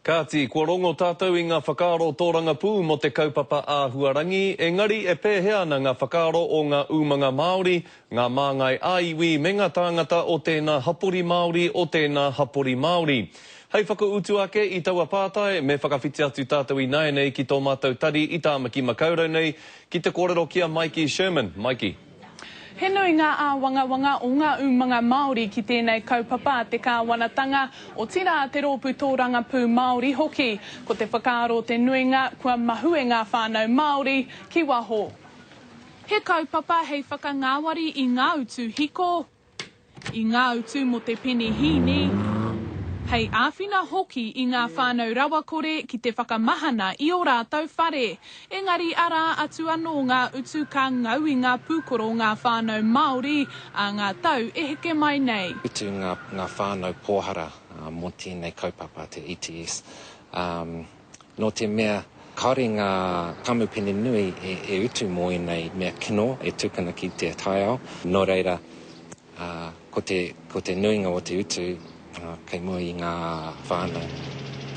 Kāti, kua rongo tātou i ngā whakaaro tōrangapū mō te kaupapa āhuarangi, engari e pēhea ana ngā whakaaro o ngā umanga Māori, ngā māngai ā-iwi me ngā tāngata o tēnā hapori Māori, o tēnā hapori Māori? Hei whakautu ake i taua pātai, me whakawhiti atu tātou ināianei ki tō mātou tari i Tāmaki Makaurau nei, ki te kōrero ki a Maiki Sherman. Maiki. He nui ngā āwangawanga o ngā umanga Māori ki tēnei kaupapa a te kāwanatanga, otirā te Rōpū Tōrangapū Māori hoki. Ko te whakaaro o te nuinga, kua mahue ngā whānau Māori ki waho. He kaupapa hei whakangāwari i ngā utu hiko, I ngā utu mō te penihīni, hei āwhina hoki i ngā whānau rawakore ki te whakamahana i ō rātou whare. Engari arā atu anō ngā utu ka ngau i ngā pūkoro ngā whānau Māori ā ngā tau e heke mai nei. Utu ngā whānau pōhara mō tēnei kaupapa, te ETS. Nō te mea kāore ngā kamupene nui e utu mō ēnei mea kino e tukuna ki te taiao, nō reira, ko te, ko te nuinga o te utu kei mua i ngā whānau.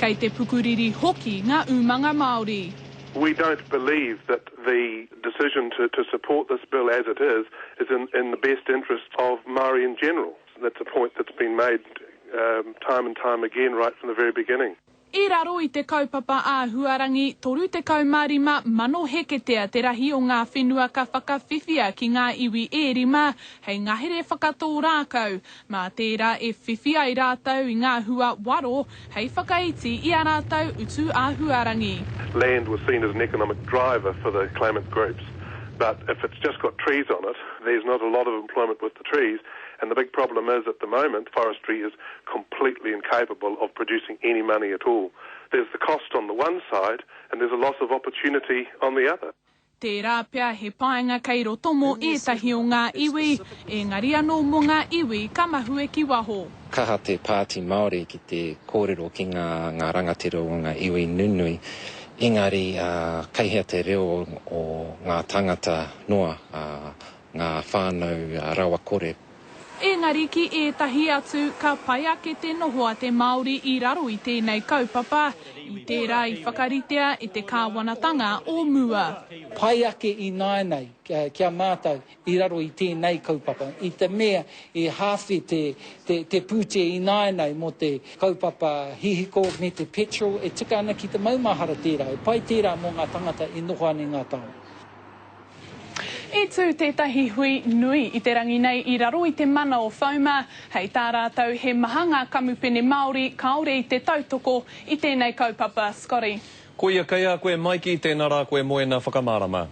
Kei te pukuriri hoki ngā umanga Māori. We don't believe that the decision to, to support this bill as it is, is in, in the best interest of Māori in general. That's a point that's been made um, time and time again right from the very beginning. I raro i te kaupapa āhuarangi, 35 mano heketea te rahi o ngā whenua ka whakawhiwhia ki ngā iwi e rima hei ngahere whakatō rākau, mā tērā e whiwhi ai rātou i ngā hua waro hei whakaiti i ā rātou utu āhuarangi. Land was seen as an economic driver for the claimant groups, but if it's just got trees on it, there's not a lot of employment with the trees, and the big problem is at the moment forestry is completely incapable of producing any money at all. There's the cost on the one side and there's a loss of opportunity on the other. Tērā pea he painga kei roto mō ētahi o ngā iwi, engari anō mō ngā iwi ka mahue ki waho. Kaha te Pāti Māori ki te kōrero ki ngā ngā rangatira o ngā iwi nunui, engari kei hea te reo o ngā tāngata noa, ngā whānau rawakore. Engari ki ētahi atu, ka pai ake te noho a te Māori i raro i tēnei kaupapa, i tērā i whakaritea e te kāwanatanga o mua. Pai ake ināianei ki a mātou i raro i tēnei kaupapa, i te mea i hāwhe te, te, te pūtea ināianei mō te kaupapa hihiko me te petrol, e tika ana ki te maumahara tērā, e pai tērā mō ngā tangata e noho ana i ngā taone. I tū tētahi hui nui i te rangi nei i raro i te mana o FOMA, hei tā rātou he maha ngā kamupene Māori kāore i te tautoko i tēnei kaupapa. Scotty. Koia kei a koe Maiki, tēnā rā koe Moena whakamārama.